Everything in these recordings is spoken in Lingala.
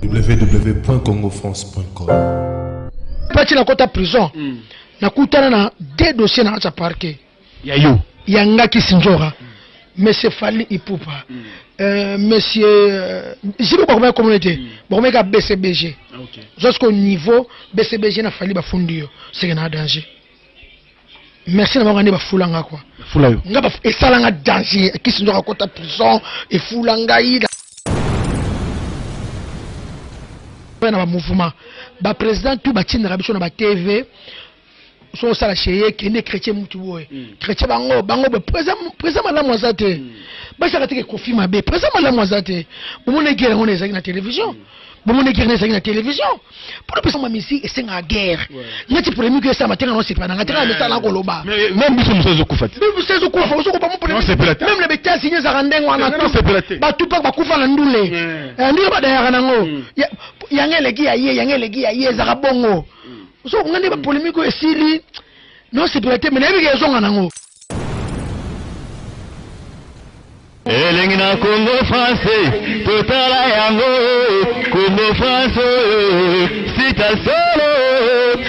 www.congofrance.com Pati nakota prison mm. Nakutana na deux dossiers na kati ya parquet ya yo ya nga Kisindjora mm. Monsieur Fally Ipupa mm. Monsieur Jibe bakomaki komona te mm. Bakomaki ka BCBG. Okay. Jusqu'au niveau BCBG na Fally bafundi yo seke na danger. Merci na bango nde bafula nga quoi. Fula yo. Nga esala nga danger Kisindjora akota prison efula ngai na ba mouvement ba président tout batindaka biso na ba TV so osala chez ye kende chrétien mutu boye mm. Chrétien bango bango boye président malamu aza te mm. Basaka teke Kofi mabe président malamu aza te. Bomona guerre yango na ezalaki na télévision mm. Bomona guerre na ezalaki na télévision mpona pesa ma musique esengaka guerre neti polémique esala matenga na osepela nanga tenga mesala koloba. Même biso mosusu ezokufa te. Biso ezokufa ozokufa mo polémique. Même na États-Unis ezalaka ndenge wana. Osepela te. Bato mpe bakufa na ndule ndule badayaka nango yango eleki ya ye yango eleki ya ye ezalaka bongo. So nga nde bapolémique oyo esili nosepela te, me nayebi ke ezonga nango. Elengi na Congo français totala yango. Congo France oyo sita solo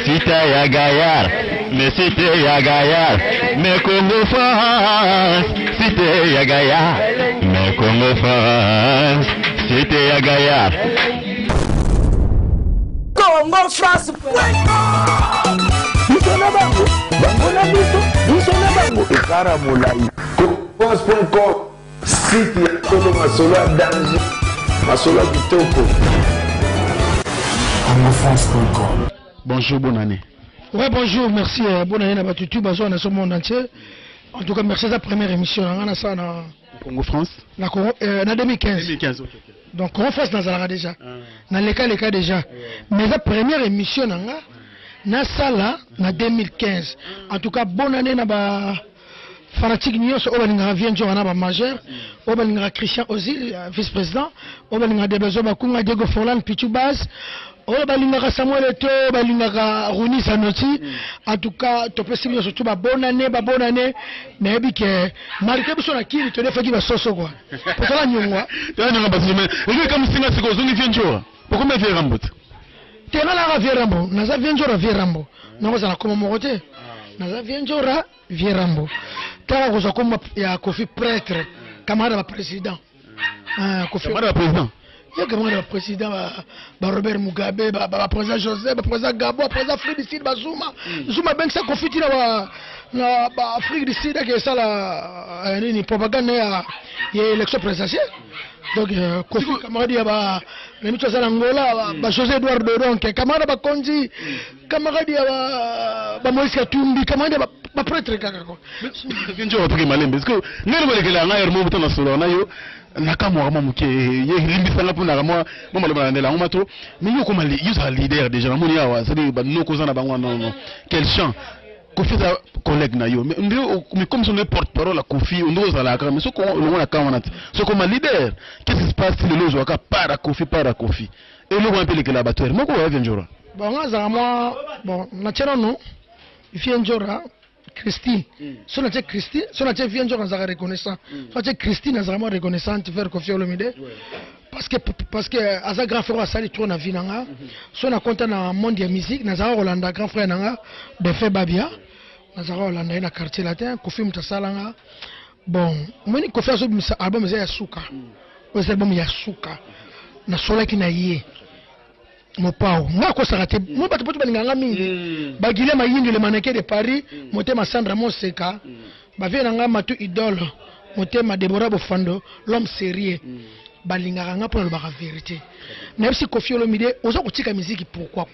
sita ya gayar me site ya gayar me Congo France site ya gayar me Congo France site ya gayar. Congo France. Biso na bango, bango na biso, biso na bango ekara molai. France.com, site ya solo, masolo ya danger, masolo ya kitoko. Congofrance.com. Bonjour, bonne année. Ouais, bonjour, merci. Bonne année à Batutu, bazo na ce monde entier. En tout cas, merci à la première émission. On a ça na Congo France. Na Congo na 2015. 2015, OK. Donc Congo France nazalaka déjà. Na leka leka déjà. Mais la première émission nanga na sala na 2015. En tout cas, bonne année na ba fanatique nyonso oyo balingaka Vieux Nzora na ba majeur, oyo balingaka Christian Ozil, vice-président, oyo balingaka Debezo Bakunga, Diego Forlan, Pichu Baz, oyo balingaka Samuel Eto'o, balingaka Rouni Zanoti. En tout cas, topesi bino surtout ba bonne année, ba bonne année. Nayebi ke malgré biso na kini todefaki basoso quoi. Po tola nyongwa. Tola nyongwa basoso mais ezo ka musinga siko ozongi Vieux Nzora. Pourquoi mais Vieux Rambo? Te nga naka Vieux Rambo, naza Vieux Nzora Vieux Rambo. Nakozala koma moko te. Naza Vieux Nzora Vieux Rambo. Tala kozwa kombo ya Kofi prêtre, camarade ba président. Ah, Kofi. Camarade ba président. Ye camarade ba président ba Robert Mugabe, ba président Joseph, ba président Gabon, ba président Afrique du Sud, ba Zuma. Zuma bengisa Kofi tina ba na ba Afrique du Sud ke sala nini propagande ya ya élection présidentielle. Donc Kofi camarade ya ba na mitu aza na Angola, ba José Eduardo, donc camarade ba Konzi, camarade ya ba Moïse Katumbi, camarade ya ba prêtre kaka quoi. Njo watoke malembe. Est-ce que ngene bolekela nga hermo buta na solo na yo nakamwaka mwa moke ye limbisanga mpo naka mwa mwa maloba na ndela yango mato mais yo okoma yo ozala leader déjà namoni awa c'est-à-dire banoko oza na bango. Non, non, quel chant Kofi aza collègue na yo, mais nde mais comme son porte parole ya Kofi nde ozalaka, mais soki olongo na camp wana te soki okoma leader, qu'est-ce qui se passe? Lelo ozwaka part ya Kofi, part ya Kofi, eloko wana mpe elekela bato ere moko oya Vieux Nzora. Bon, nga azalaka mwa bon natie nano Vieux Nzora Christine. So natie Christine, so natie Vieux Nzora, nazalaka reconnaissant. So natie Christine, nazalaka mwa reconnaissante vers Kofi Olomide parce que aza grand frère oyo asali trop na vie na nga. So nakonta na monde ya musique, nazalaka kolanda grand frère na nga Defe Babia, nazalaka kolanda ye na Quartier Latin. Kofi moto asala nga. Bon, omoni Kofi azobimisa album eza ya suka, oyo eza album ya suka nasolaki na ye mopao. Nga akosaka te mo bato poto balingaka nga mingi, bagile Mayindu, le mannequin de Paris, motema Sandra Moseka, bavie na nga Matu Idole, motema Debora Bofando, l'homme sérieux. Balingaka nga mpo nalobaka vérité. Nayebisi Kofi Olomide: oza kotika miziki pourquoi?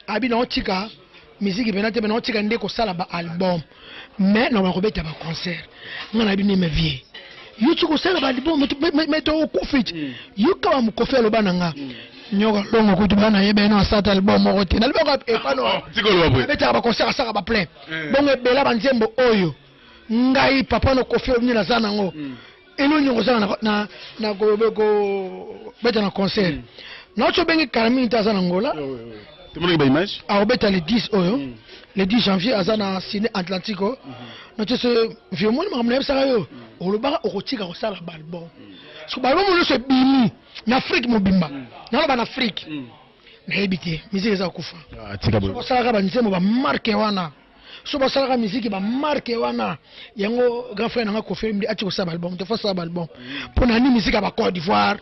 Abi naotika miziki mpena te, me naotika nde kosala baalbum, mais nakoka kobeta baconcert. Nga nayebi nde me vie yo ti kosala baalbum me to okufi ti yoka ba Kofi aloba na nga nyoka longo kutu bana yeba eno asata album moko te nalobaka epano. Tikoloba boye. Abetaka baconcert, asaka baplein bongo ebela banzembo oyo ngai papa no Kofi Olomide naza nango elo nyongo ozala na kobeta na concert. Nauti obengi kala mingi te, aza na Ngola. Tomonaki baimage. Akobeta le 10 oyo, le 10 janvier, aza na Ciné Atlantico. Nati se vieux omoni makambo nayebisaka yo, olobaka okotika kosala baalbum, parce que baalbum nyonso ebimi. Na Afrique mobimba, naloba na Afrique, nayebi te, musique eza kokufa. Ah, tika boye. Basalaka banzembo bamarke wana, so basalaka miziki bamarke wana, yango grand frère nanga Koffi Olomide ati kosala baalbum te, fo asala baalbum mpo na ni miziki ya bacôte d'Ivoire,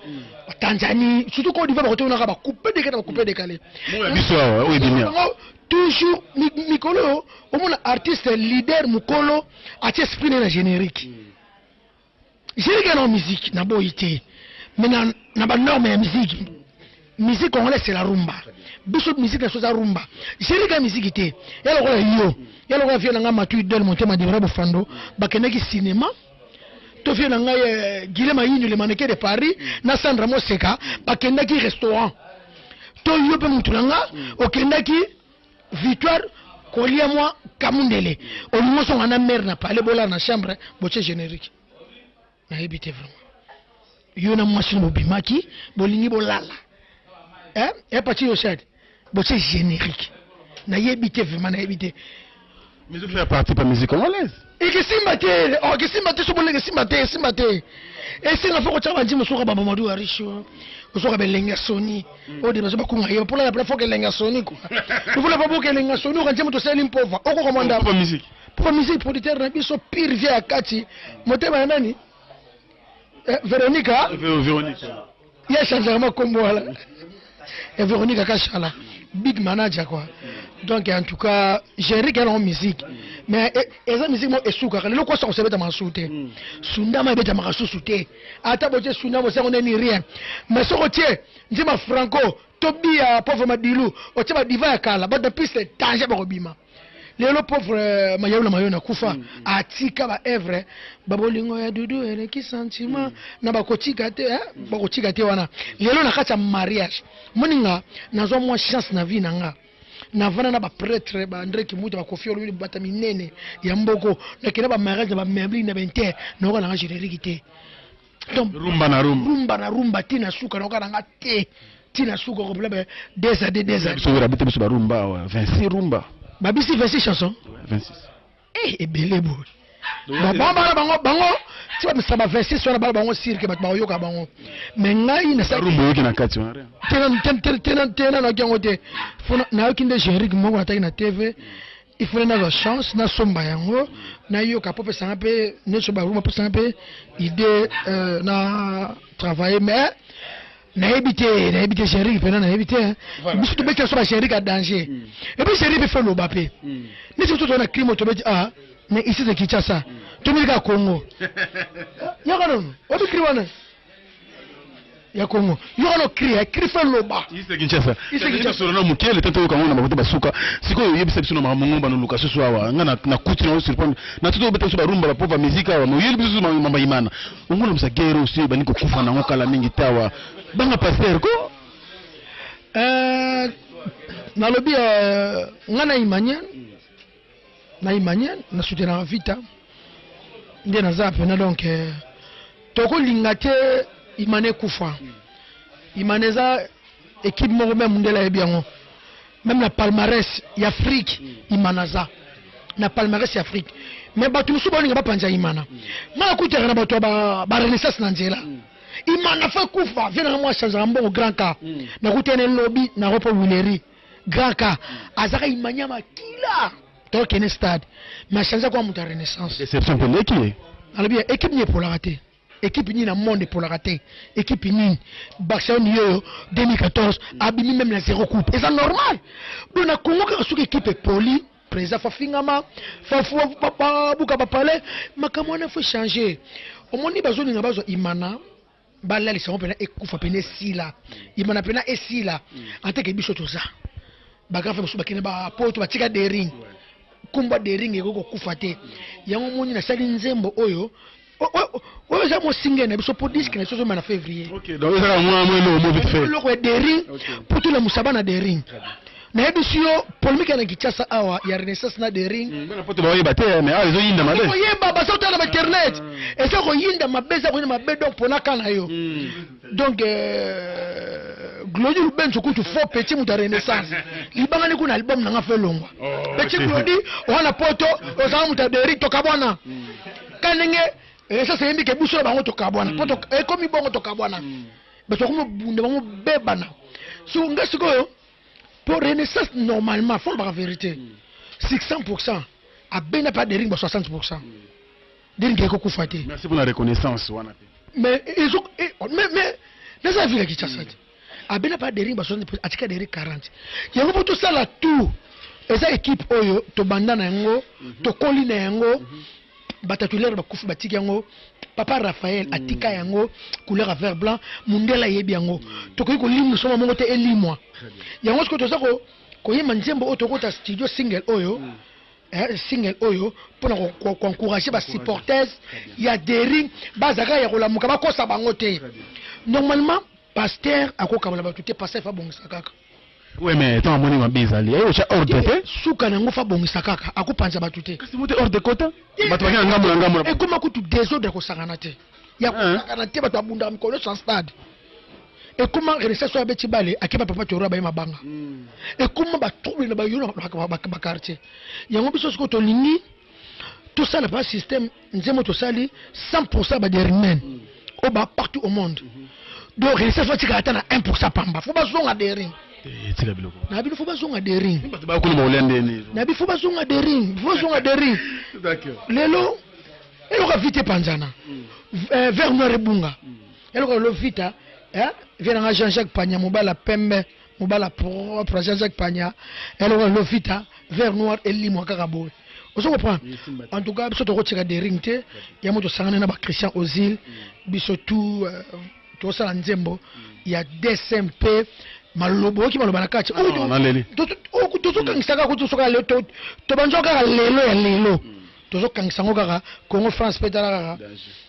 batanzanie, surtout Côte d'Ivoire, bakotonaka bacoupe décalé, bacoupe décalé. Moko ya biso awa oyo ebimi awa. Yango toujours mikolo oyo omona artiste leader mokolo atie esprit na ye na générique. Générique ya na musique naboyi te, mais na banorme ya musique. Musique congolaise, c'est la rumba. Biso musique na biso eza rumba, générique ya musique te. Ya lokola yo, ya lokola vie na ngai Matu Idol Motema Debra Bofando, bakendaki cinéma to vie na ngai Guilem Ayindu, le mannequin de Paris, na Sandra Moseka bakendaki restaurant, to yo mpe mutu na nga okendaki Victoire kolia mwa kamundele, olingi osonga na mare na palais, bolala na chambre, botie générique. Nayebi te vraiment, yo na mwasi no bobimaki, bolingi bolala, eh? Eh, pati yoshad, botie générique. Nayebi te vraiment, nayebi te. Mais ozo partie pa musique congolaise. Ekesimba te, oh, ekesimba te, so bolenge esimba te, esimba te. Esenga fo kotyaka banzembo soka bamamadou arisho, osoka belenge ya soni oyo de bazo bakunga ye mpola ya foka elenge ya soni kua lokola baboka elenge ya soni oka nzembo tosali mpova okoka mwanda. Pa musique. Mpo musique producteur na biso pire vie ya kati motema ya nani, eh, Véronica. Véronique. Ye changeaka makombo wana ya Véronique Kashala, big manager quoi. Donc en tout cas générique yango musique, mais eza musique moko esukaka lelo kosa kosa ebetamaka susu te. Sundama ebetamaka susu te, ata botie sundama osango neni, rien. Mais soki otie nzima franco tobia pauvre Madilu, otie badiva ya kala, bato na piste danger bakobima. Lelo pauvre Mayaula Mayo nakufa, atika baevre babolingo ya dudu eleki sentiment na bakotika te, eh? Bakotika te wana lelo na kati ya mariage. Moninga, nazwa mwa chance na vie na nga, navanda na baprêtre baandré Kimuta, bakofi Olobi, bata minene ya mboko. Nakenda bamariage na bamebli na bainter, nayoka nanga générique te. Donc rumba na rumba. Rumba na rumba ntina suka, nayoka nanga te ntina suka kopela deux à deux, deux à Biso oyo abete biso barumba awa 26 rumba. Babisi 26 chanson. 26. Eh, ebele boye. Bon, bango bana bango ti bamisa ba 26 wana, bana bango sirke bato bakoyoka bango, mais ngai nasali Barumba oyoki na kati wana rien. Tena nayoki yango te. Fo nayoki nde générique moko nataki na TV. Il faut nazwa chance nasomba yango, nayoka mpo pesanga mpe nyonso barumba, pesanga mpe idée na travailler. Mais nayebi te, nayebi te générique mpena, nayebi te, hein. Biso tobeti biso bagénérique ya danger, et puis générique mpe fo eloba mpe neti biso toza na crime tobeti. Ah, mais ici c'est Kinshasa, tomeli kaka Congo. Yoka nono, obi cri wana ya Congo, yoka no cri, cri fo eloba. Ise Kinshasa. Ise Kinshasa. Solo na mokele te, toyoka ngo na bakote basuka. Sikoyo oyebisa biso na makambo ngo banoluka susu awa. Nga na kuti na surprendre. Na tuto obeta biso barumba bapauvre musique awa. Mais oyeli biso susu mamba imana. Ongola musa guerre aussi bani kokufa nango kala mingi tawa. Banga pasteur ko. Nalobi nga na Imaniel, na Imaniel nasoutenaka Vita nde naza pena. Donc tokolinga te Imana ekufa. Imana eza équipe moko même ndele ayebi yango, même na palmarès ya Afrique Imana aza na palmarès ya Afrique. Mais bato mosusu baolinga bapanza Imana. Nga nakutaka na bato ya barenaissance na nzela, Imana fo ekufa. Vie nanga mwa changeaka mbongo grand cas, nakutana elobi na ropo wileri grand cas azaka Imania makila, tokende stade, mais achange kwa moto ya renaissance. Déception pe leki. Nalobi ya équipe nini epolaka te, équipe nini na monde epolaka te, équipe nini? Barcelone yoyo 2014 abimi même na zéro coupe, eza normal. Donc na Congo kaka soki équipe epoli, président fafingama, babuka bapale. Makambo wana fo changer. Omoni bazolinga bazwa Imana, balalisa yango mpena ekufa, pene esila. Imana mpena esila anteke. Biso toza bagrafe mosusu bakende bapoto, batika Daring, nkombo ya Daring ekoki kokufa te. Yango moni nasali nzembo oyo oyo eza mosinge na biso mpo disque na biso ezoma na février. Ok, donc ezaka mwa mwa eloko mo vite fait. Eloko ya Daring mpo tolamusa bana Daring. Nayebisi yo polémique na Kinshasa awa ya renaissance na Daring. Bana poto baoyeba te, mais awa ezoyinda mabe. Koyeba baza kotala na internet, eza koyinda mabe, eza koyinda mabe. Donc mpona ka na yo, donc Glodi Lubenzo kutu faux petit moto ya renaissance libangani kuna album nanga fo elongwa. Petit Glodi owana poto ozala moto ya Daring, tokabwana ka ndenge renaissance eyembi ke biso na bango tokabwana po ekomi bongo tokabwana. Bato bakoma bunda bango bebana. So nga sikoyo pour renaissance normalement faut lobaka vérité. 600% abenda pa dering ba 60%. Dering ekokufa te. Merci pour la reconnaissance wana pe. Mais ezo mais naza ville ya Kinshasa te. Abenda pa dering ba 60% atika dering 40. Yango po tosala tout. Eza équipe oyo tobanda na yango, tokoli na yango. Batatulaire bakufi batiki yango. Papa Raphaël atika yango couleur ya vert blanc, mundele ayebi yango. Tokoki kolimwa soma moko te elimwa. Yango sikoyo toza ko koyemba nzembo oyo tokota studio single oyo. Single oyo mpona ko encourager ba supporters ya Daring bazalaka ya kolamuka bakosa bango te. Normalement pasteur akokabola bato te, pasteur fa bongisa kaka. Oui, mais tant amoni mabe ezali. Ayo cha ordre te. Suka nango fa bongisa kaka, akopanza bato te. Kasi mote ordre kota. Bato bakina ngambo na ngambo. Ekoma kutu désordre kosangana te. Ya kosangana te bato babundaka mikolo sans stade. Ekoma renaissance oyo abeti bale akeba papa Toro abaye mabanga. Ekoma ba trouble na ba yo na ba quartier. Yango biso sikoyo tolingi tosala pa système nzembo tosali 100% ba dermen oyo ba partout au monde. Donc renaissance batikala ata na 1% pamba. Faut bazonga dering. Tika biloko. Na bino faut bazonga dering. Bato bakolo ba kolia ndeni. Na bi faut bazonga dering, faut bazonga dering. D'accord. Lelo eloko vite panzana. Vert noir ebunga. Eloko lelo vita, hein? Viens na Jean-Jacques Panya mobala pembe, mobala propre Jean-Jacques Panya. Eloko lelo vita, vert noir elimwa kaka boye. Ozo comprendre? En tout cas, biso tokotika dering te. Ya moto sangana na ba Christian Ozil, biso tout tosala nzembo ya DSMP malobo oki maloba na kati. Ah, naleli. Tozokangisa kaka kutu soka lelo tobanzo kaka lelo ya lelo. Tozokangisa ngo kaka Congo France pe tala kaka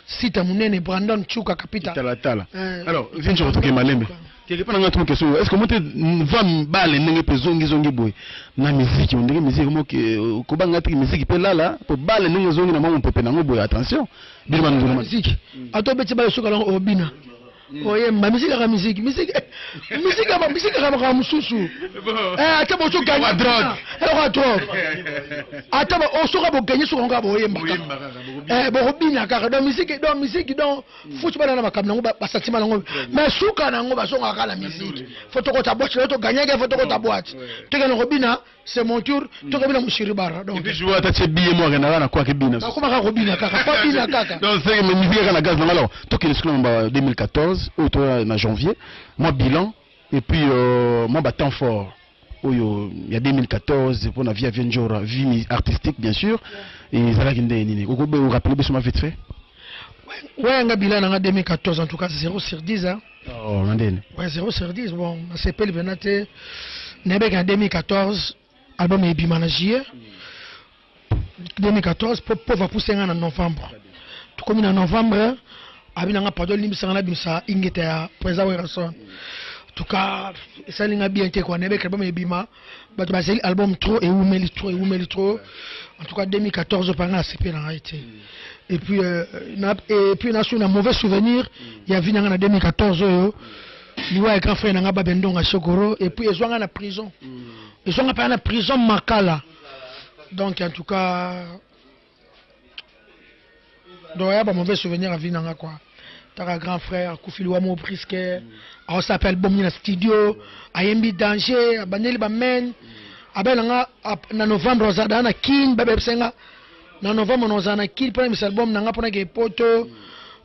site munene Brandon Chuka Kapita. Tala tala. Alors, viens je retrouve Malembe. Quelque part nga tout question. Est-ce que mote va mbale ndenge pe zongi zongi boy na musique ndenge musique mo ke kobanga te musique pe lala po bale ndenge zongi na mwa pepe nango boy attention. Bino ba ndolo musique. Ato beti ba soka lango obina. Oye ma musique ka musique musique musique ma musique ka ka mususu. Ata bo so gagner drogue. Eloko drogue. Ata ba o soka bo gagner soka nga bo yemba. Bo bina kaka donc musique donc musique donc foot bana na makambo nango ba sentiment nango mais suka nango bazonga kaka na musique. Faut tokota boîte lelo to gagner ke faut tokota boîte. Tokende kobina c'est mon tour tokobina mushiri bara donc Et puis jouer ata billet moi kana na quoi ke bina. Bakoma kaka kobina kaka pas bina kaka. Donc c'est mais musique kaka na gaz na alors tokende sikoyo na 2014 oyo to na janvier moi bilan et puis moi ba temps fort oyo ya 2014 pour la vie à Ndjora, vie artistique bien sûr et ezalaki nde nini okobe o rappeler biso ma vite fait. Ouais, nga bilan nga 2014 en tout cas 0 sur 10 hein. Oh, na ndeni. Ouais, 0 sur 10 bon, na sepeli pena te. Nayebaki na 2014 album ebima na juillet 2014 po pauvre apuse nga na novembre. Tokomi na novembre abi nanga pardon limbisa nga nabimisa ingeta ya président Werrason. En tout cas, esali nga bien te quoi. Nayebaki album ebima, bato bazeli album trop ewumeli trop ewumeli trop. En tout cas 2014 oyo nga nasepeli na ngai te. Et puis na, et puis na na mauvais souvenir ya vie nanga na 2014 oyo liwa ya grand frère nanga Babendonga Chokoro et puis ezwanga na prison. Ezwanga pa na prison Makala. Donc en tout cas donc ya ba mauvais souvenir ya vie nanga quoi. Taka grand frère akufi liwa mo presque aosapela album na studio ayembi danger abandeli ba men abela nga na novembre ozada na kin babebisenga na novembre na na kin mpona misa album nanga mpona ke poto.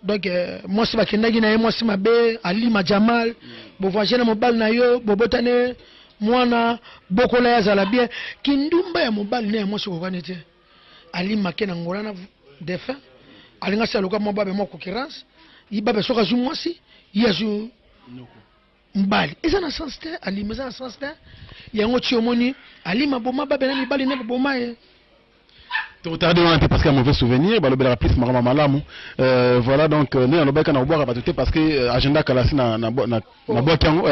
Donc mwasi bakendaki na ye mwasi mabe Alima Jamal bovoyage na mobali na yo bobotane mwana bokola ya azala bien kindumba ya mobali na ya mwasi okokani te. Alima ke na ngola na défunt alinga se aluka mwa babe mwa concurrence ye babe soki azwi mwasi ye azwi mobali eza na sens te. Alima eza na sens te. Yango ti omoni Alima boma babe na mibali ne boma ye. Totardé wana te parce qu'il y a mauvais souvenir balobelaka plus makambo malamu. Voilà donc nde nalobaki na kobwaka bato te parce que agenda kalasi na na na na bwaki yango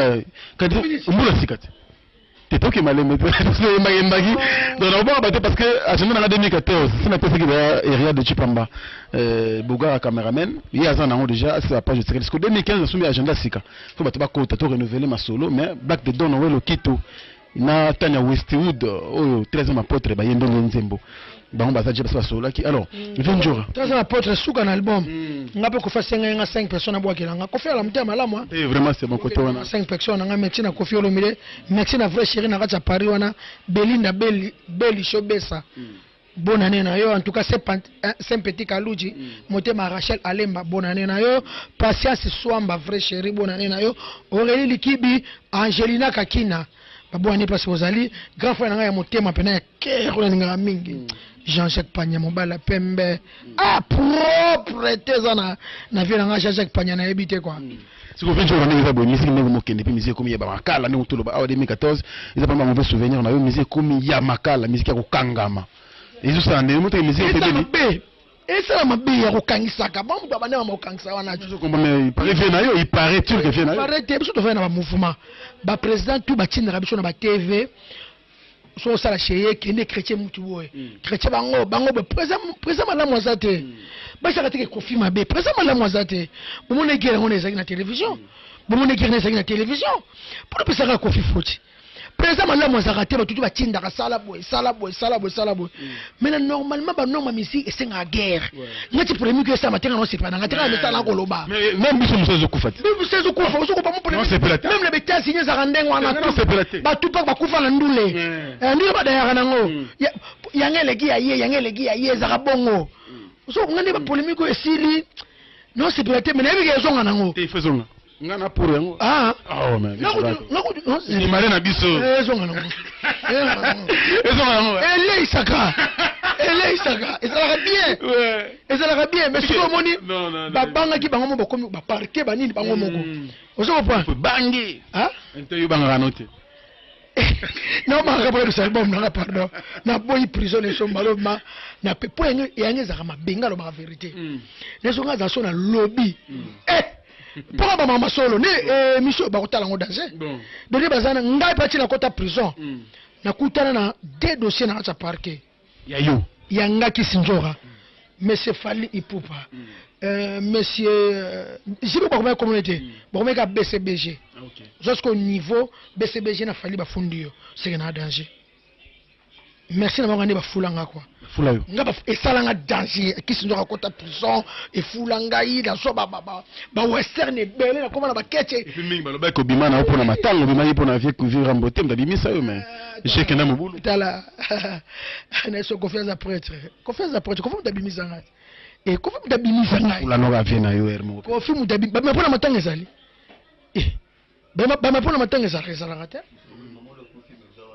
kadi mbula sika te. Te toki malembe te yembaki donc nakobwaka bato te parce que agenda nanga 2014 si napesaki ba area de Chipamba Bogara cameraman ye aza nango déjà asi la page de parce que 2015 nasombi agenda sika faut bato bakota to renouveler masolo mais Black de Don Noël Okito na Tanya Westwood oyo 13e apôtre bayembeli nzembo. Bango baza déjà basi basololaki. Alors, vieux Ndjora. Taza apôtre suka na album. Nga mpe Kofi asengai nga 5 personnes abwakela nga. Kofi ala motema malamu, hein. Eh, vraiment c'est bon côté wana. 5 personnes nga, merci na Kofi Olomide, merci na vrai chéri na kati ya Paris wana, Belinda Beli Beli Shobesa. Bonne année na yo, en tout cas c'est petit Kaluji, motema Rachel Alemba, bonne année na yo, Patience Swamba vrai chéri, bonne année na yo, Aurélie Likibi, Angelina Kakina. Babonne année place bozali, grand frère na nga ya motema pena ya cœur oyo nalingaka mingi. Jean-Jacques Panya mobala pembe. Ah propre te eza na vie na nga Jean-Jacques Panya nayebi te quoi. Siko vieux Ndjora ndenge eza boye, musique ndenge mokende mpe musique ekomi ya bamakala ndenge toloba awa 2014 eza pamba mauvais souvenir na yo, musique ekomi ya makala, musique ya kokangama ezosala ndenge moteke musique Eza pembeni. mabe. Esala mabe ya kokangisaka. Bon mutu abandema kokangisa wana. Mais il paraît vieux na yo, il paraît turc vieux na yo. Paraît te biso tofai na ba mouvement. Ba président tout batindaka biso na ba TV. So osala chez ye kende chrétien mutu boye. Chrétien bango bango boye président président malamu aza te. Basaka te ke Kofi mabe. Président malamu aza te. Bomona guerre ngo ezalaki na télévision. Bomona guerre ezalaki na télévision. Pour pesaka Kofi foti. Président malamu azalaka te, bato tu batindaka sala boye, sala boye, sala boye, sala boye. Mais na normalement ba norme musique esengaka guerre. Ngati polémique esala matenga na osepela na nga, tenga na mesala koloba. Mais même biso mosusu ezokufa te. Même biso ezokufa, ozokufa mo polémique. Non, sepela te. Même na États-Unis ezalaka ndenge wana. Non, sepela te. Bato mpe bakufa na ndule. Ndule badayaka nango. Yango eleki ya ye, yango eleki ya ye, ezalaka bongo. So nga nde ba polémique oyo esili. Non, sepela te, mais nayebi ke ezonga nango. Te, il faut ezonga. Nga na pour yango. Ah. Oh, mais Nakutu, non, c'est- Imale na biso. Ezonga nango. Ezonga nango. Ezonga nango. Eleisaka. Eleisaka. Ezalaka bien. Ezalaka bien, mais soki omoni Non, non, non. babangaki bango moko bakomi ba parquet banini bango moko. Ozo comprendre? Bangi. Hein? Nte yo bangaka no te. Na bangaka mpo yebisa album nanga pardon. Na boyi prison esomba lobima na pe po yango yango ezalaka mabe nga alobaka vérité. Neso nga aza so na lobby. Eh! Mpo ba mama solo ne émission bakotala yango danger. Bon. Dode bazana ngai pati na kota prison. Nakutana na deux dossiers na kati ya parquet. Ya yo. Ya Ngaki Sinjora. Monsieur Fally Ipupa. Monsieur Jibe bakomaki communauté. Bakomaki ka BCBG. Jusqu'au niveau BCBG na Fally bafundi yo. C'est que na danger. Merci na bango nde bafulanga quoi. Fula yo. Nga esalanga danger. Kisi nzoka kota prison, efula ngai na so ba ba ba, ba western ebele na koma na ba ketche. Et puis mingi balobaki kobima na yo mpona matango, obimaki mpona vie vivre en beauté, moto abimisa yo, mais échec na mobulu. Tala. Na so confiance à prêtre. Confiance à prêtre, Kofi moto abimisa ngai. Eh, Kofi moto abimisa ngai. Fula noka vie na yo hermo. Kofi moto abimisa, ba mpona matango ezali. Eh. Ba ba mpona matango ezalaka ezalaka te.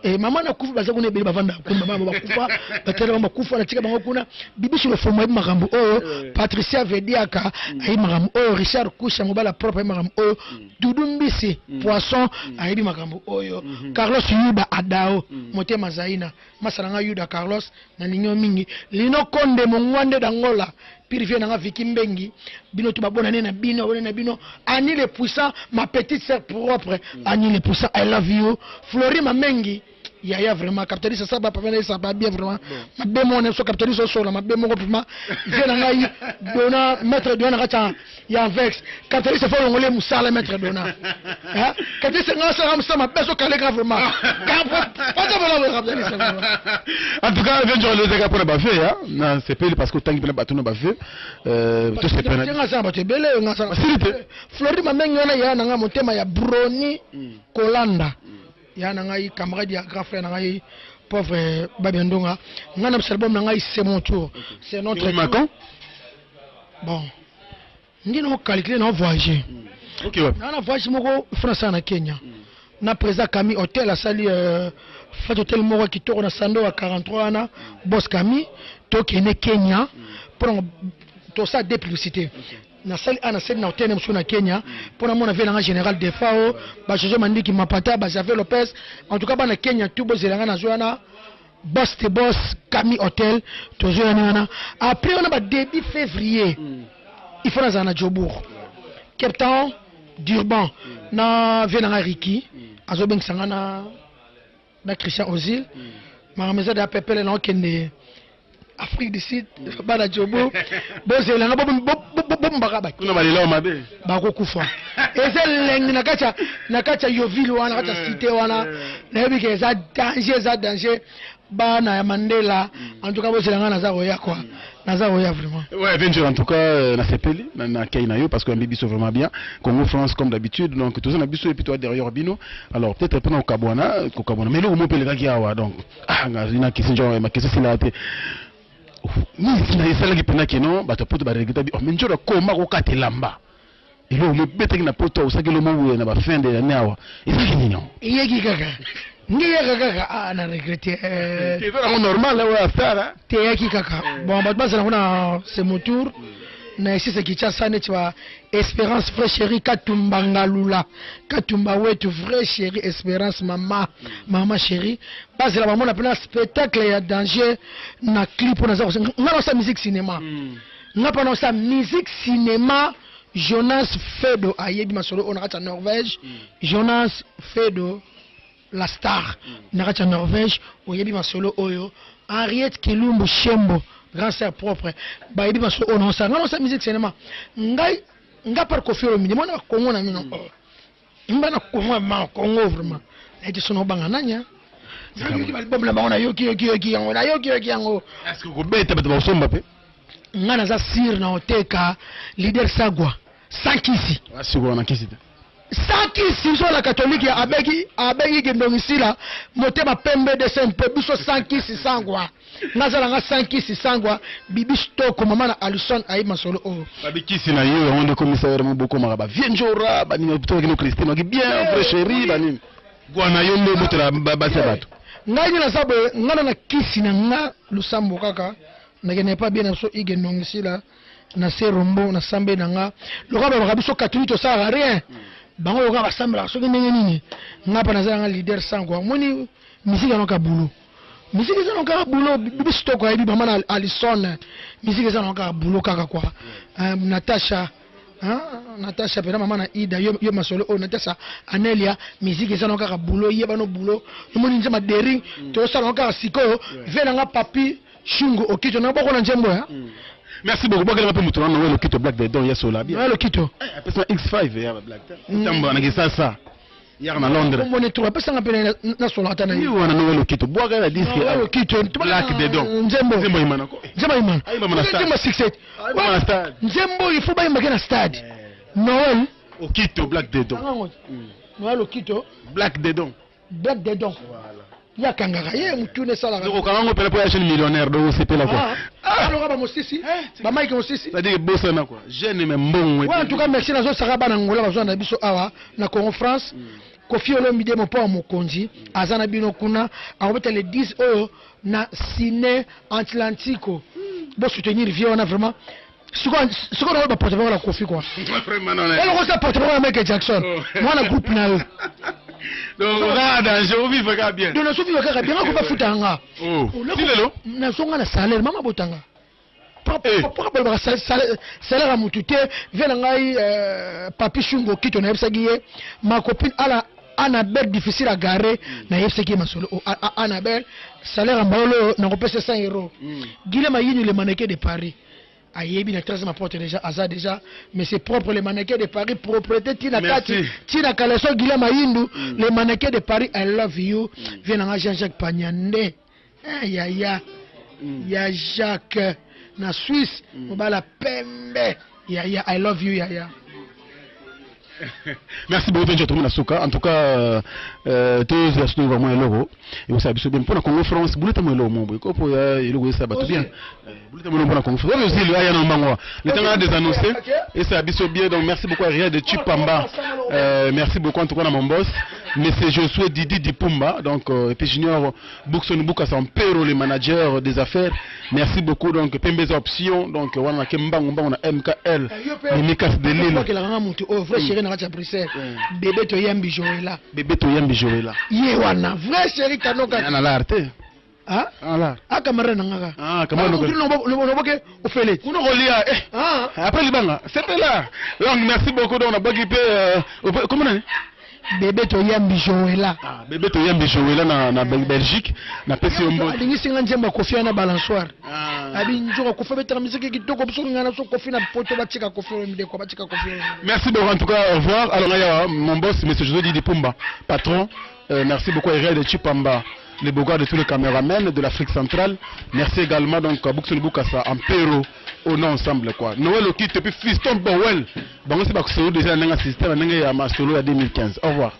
Eh, mama na kufa baza kuna ebele bavanda kuna, mama bakufa, batela bango bakufa, natika bango kuna. Bibiso le fomo ayebi makambo oyo, Patricia Vediaka ayebi makambo oyo, Richard Kusha mobala propre ayebi makambo oyo, Doudou Mbisi poisson ayebi makambo oyo, Carlos Yuda Adao motema Zaina, masala nga Yuda Carlos nalingi yo mingi, Lino Konde mongwande d'Angola, pire vie nanga Vicky Mbengi, bino tout babona ne na bino, babona na bino, Annie le puissant, ma petite sœur propre, Annie le puissant, I love you, Florie Mamengi, yaya vraiment, capitaliste ça va pas bien, ça va bien vraiment, ma bémo on so capitaliste so la ma bémo vraiment, vie nanga yi dona maître dona kata ya vex, capitaliste faut ngole musala maître dona, hein, capitaliste nga sala musala ma beso kale grave vraiment, pas de voilà capitaliste vraiment. En tout cas, vieux Ndjora lozaka mpona ba vieux, hein, na sepeli parce que otangi mpena bato na ba vieux, to sepela. Nga sala bato ebele, nga sala. Basili te. Flori Mamengi wana ya nanga motema ya Broni Kolanda. Ya na ngai camarade ya grand frère na ngai pauvre Babi Ndonga. Nga na album na ngai c'est mon tour. C'est notre tour. Macon. Bon. Ndi no calculer na voyager. OK ouais. Na na voyage moko France na Kenya. Na président Camille Hotel asali fête hôtel moko kitoko na Sando ya 43 wana boss Camille tokende Kenya pour to ça des publicités. Na sali ana sali na hôtel mosusu na Kenya pour na mona vie nanga général Defao ba Jojo Mandiki Mapata ba Javier Lopez en tout cas bana Kenya tout bozelanga na zwana boss te boss Camille Hotel tozo yana wana après on a ba début février il faut na na Jobourg Cape Town Durban na vie nanga Ricky azo bengisa nga na Christian Ozil makambo eza pepele na okende Afrique du Sud bana Jobourg bozelanga bombaka ba Kuna balela mabe. Bakokufa. Eza elengi na kati ya, na kati ya Yoville wana, na kati ya cité wana. Nayebi ke eza danger, eza danger. Bana ya Mandela. En tout cas bozela nga naza koya quoi. Naza koya vraiment. Ouais, bien sûr, en tout cas, na sepeli, na kei na yo, parce que ambi biso vraiment bien. Congo France, comme d'habitude, donc, tout ça, na biso, et puis toi, derrière bino. Alors, peut-être, pendant Kabwana, Kabwana, mais là, au moins, les gars qui awa, donc, ah, nga, na question, genre, ma question, c'est la te. Nini na esalaki mpena keno bato ya poto baregreta bi, oh, mais njora koma kokata elamba eloko mobetaki na poto, osaki elo moboye na bafin de l'année awa, ezalaki nini yango? Eyeki kaka nge yaka kaka, ah, na regrete. Eza nango normal oyo ya star. Te, eyaki kaka. Bon, bato bazala ngo na c'est mon tour na esisa Kinshasa, neti ba Espérance, vrai chéri Katumba Ngalula, Katumba wetu, vrai chéri Espérance, mama, mama chéri, bazela bamona mpena spectacle ya danger na clip oyo naza kosenga. Nga naosala musique cinéma, nga mpa naosala musique cinéma. Jonas Fedo ayebi masolo oyo na kati ya Norvège. Jonas Fedo la star na kati ya Norvège oyebi masolo oyo. Henriette Kilumbu Shembo, grand sœur propre, bayebi masolo oyo naosala. Nga naosala musique cinéma, ngai nga par Koffi Olomide, mwana Kongo na mino mba na Kongo, ma Kongo vraiment nayebi sono obanga nani. Nayoki balbum na bango, nayoki yoki yoki yango, nayoki yoki yango. Est-ce que kobeta bato bakosomba mpe? Nga naza sire na oteka leader Sagwa sans kisi. Asikola na kisi te. Sans kisi. Biso na katolike abeki abeki kendongisila motema pembe de mpe biso sans kisi sangwa. Nga azala nga sans kisi sangwa. Bibi Stoko, mama na Alison, ayebi masolo oyo. Babikisi na yo yango nde ekomisa yo mo bokomaka bavie njora banini tokino Christine oki bien, vrai chéri, banini gwa na yo nde obotela basi ya bato. Ngai nde naza boye, nga na kisi na nga lusambo kaka nakende pa bien na biso ige ndongisila na se rombo na sambe na nga lokola balobaka biso catholique tosalaka rien, bango lokola basambelaka soki ndenge nini. Nga mpa naza yanga leader sans quoi. Omoni musique yango ka boulot, musique eza nango kaka boulot. Biso toko ayebi mama na Alison, musique eza nango kaka boulot kaka quoi. Natasha, hein, Natasha mpena mama na Ida, yo, yo masolo oyo Natasha Anelia, musique eza nango kaka boulot, yeba no boulot. Omoni nzemba daring tozosala nango kaka sikoyo ve nanga papi Shungu Okito na boko na nzembo ya. Merci beaucoup, bwakelanga mpe moto wana Noel Okito Black de Don yesola bien. Noel Okito. Apesanga X5 ya ba black te tambola na Kisasa yaka na Londres. Omoni tro apesanga mpe nasola ata na ye wana Noel Okito, bwaka ya disque. Noel Okito. Black de Don. Nzembo. Nzembo imana ko. Nzembo imana. Ayimba na stade. Nzembo succès. Ayimba na stade. Nzembo il faut bayimbake na stade. Noël Okito Black de Don. Noël Okito. Black de Don. Black de Don. Ye akangaka ye motuna esalaka. Donc okanga ngo mpena mpo ya jeune millionnaire, donc osepela quoi. Aloka bamosisi bamike mosisi. C'est-à-dire bosana quoi, jeune mais mbongo. Ouais, en tout cas merci, nazosaka bana Ngola bazwa na biso awa na Congo France. Koffi Olomide mopo ya mokonzi aza na bino kuna, akobeta le 10 oyo na Ciné Atlantico. Bosoutenir vie wana vraiment. Sikoyo sikoyo naoyo baporte parole ya Koffi quoi. Vraiment, non. Eloko osa porte parole ya Michael Jackson, mwana groupe na yo. Donc oza danger, ovivre kaka bien. Donc nazovivre kaka bien, nga kobafuta yanga. Oh. Ti lelo. Nazonga na salaire mama botanga mpoka balobaka salaire ya motu te. Vie na ngai papi Shungo Kito, nayebisaki ye ma copine ala Annabelle difficile à garer, nayebisaki ye masolo. Oh, Annabelle, salaire ya mbaolo oyo nakopesa 100 euro. Guilem Ayini, le mannequin de Paris, ayebi na 13e porte déjà, aza déjà mais c'est propre, le mannequin de Paris, propriété tina kati tina kaleso. Guilem Ayindu, le mannequin de Paris, I love you. Vie nanga Jean-Jacques Panyande, eh, yaya ya Jacques na Suisse, mobala pembe, yaya, I love you yaya. Merci beaucoup Benjo, tomi na suka. En tout cas, tozwa soki vraiment eloko ekosala biso bien mpona Congo France. Buleta mo eloko mo boye kopo ya eloko esala bato bien. Buleta mo eloko mpona Congo France oyo ozili aya na mbango le temps a désannoncer esala biso bien. Donc merci beaucoup à Riyad de Chipamba, merci beaucoup en tout cas na mon boss monsieur Josué Didi Dipumba, donc et puis Junior Bookson Bukasa Mpero, le manager des affaires, merci beaucoup. Donc Pembeza option, donc wana na kembangu mbangu na MKL Mimikas de Lille. Okelaka motu oyo vrai chéri na kati ya Bruxelles, bébé Toyambi Joela. Bébé Toyambi Joela. Ye wana vrai chéri kanoka. Na l'art te. Ah. Ah l'art. Ah, camarade na ngaka. Ah, camarade. Loboke ofele. Kuna kolia eh. Ah. Après libanga, c'était là. Donc merci beaucoup, donc na baki pe comment nani? Bébé Toyambi Joela. Ah, bébé Toyambi Joela na Belgique, na pesi yo mbote. Alingisi nga nzembo ya Koffi wana balançoire. Abi nzoka Koffi abetaka misiki kitoko, biso nga na so Koffi na poto batika Koffi Olomide quoi, batika Koffi Olomide. Merci beaucoup en tout cas, au revoir. Alors là, mon boss, monsieur José Didi Pumba, patron, merci beaucoup à Irène de Chipamba. le beau gars de tous les caméramens de l'Afrique centrale. Merci également donc à Boukson Boukassa, Ampero, on est ensemble quoi. Noël Okito et puis Fiston Bowel. Bon, c'est pas que déjà un système, un solo à 2015. Au revoir.